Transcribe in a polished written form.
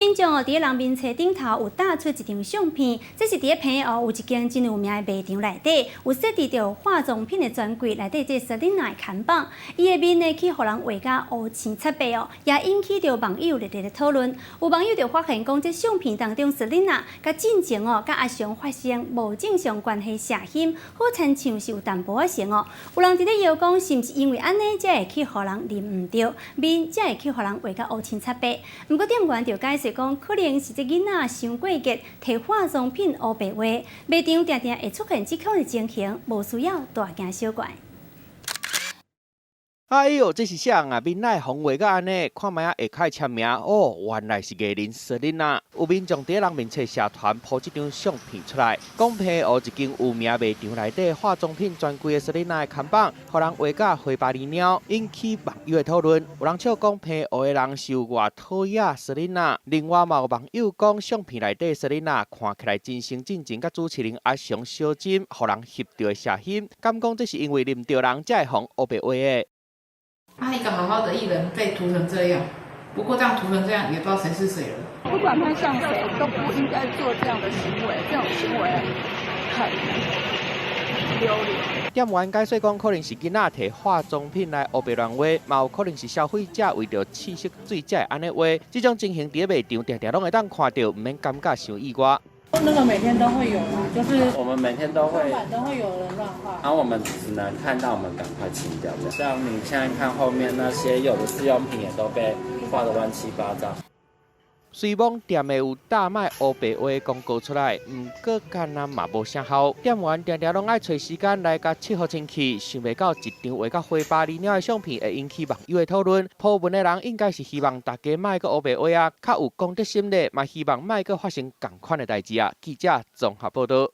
民眾哦，佇咧人面冊頂頭有貼出一張相片，這是佇咧澎湖有一間真有名的賣場內底，有設置著化妝品的專櫃，內底這 Selina 的看板，伊的面呢去予人畫甲烏青漆白哦，也引起著網友熱烈的討論。有網友就發現講，這相片當中 Selina 佮進前哦，佮阿雄發生無正常關係涉嫌，好親像是有淡薄仔像哦。有人佇咧搖講，是毋是因為按呢才會去予人認毋著，面才會去予人畫甲烏青漆白？毋過店員就解釋講，可能是這囡仔傷過激，提化妝品烏白畫，賣場定定會出現這款的情形，無需要大驚小怪。哎喲，這是啥人啊？面哪會予畫甲按呢？看覓仔下跤簽名哦，原來是藝人 Selina。有民眾佇人面冊社團 po 這張相片出來，講澎湖一間有名賣場內底化妝品專櫃的 Selina 的看板，予人畫甲花白鳥，引起網友的討論。有人笑講澎湖的人是有偌討厭 Selina，另外嘛有網友講相片內底 Selina 看起來真生進前佮主持人阿雄相針，予人翕著的寫嫌，敢講這是因為認毋著人才會予烏白畫的。他一個好好的藝人被塗成這樣，不過這樣塗成這樣也不知道誰是誰了。不管他像誰，都不應該做這樣的行為，這種行為很丟臉。店員解釋講，可能是囡仔提化妝品來烏白亂畫，嘛有可能是消費者為著試色水才會按呢畫。這種情形佇咧賣場定定攏會當看著，毋免感覺傷意外。那個每天都會有啊，就是我們每天都會，都會有人亂畫，然後我們只能看到，我們趕快清掉。像你現在看後面那些，有的試用品也都被畫得亂七八糟。雖罔店內有貼賣烏白畫廣告出來，毋過敢若嘛無啥效。店員定定攏愛揣時間來共拭予清氣，想袂到一張畫甲花巴哩鳥的相片會引起網友的討論。po 文的人應該是希望大家莫閣烏白畫啊，較有公德心咧，嘛希望莫閣發生仝款的代誌啊。記者綜合報導。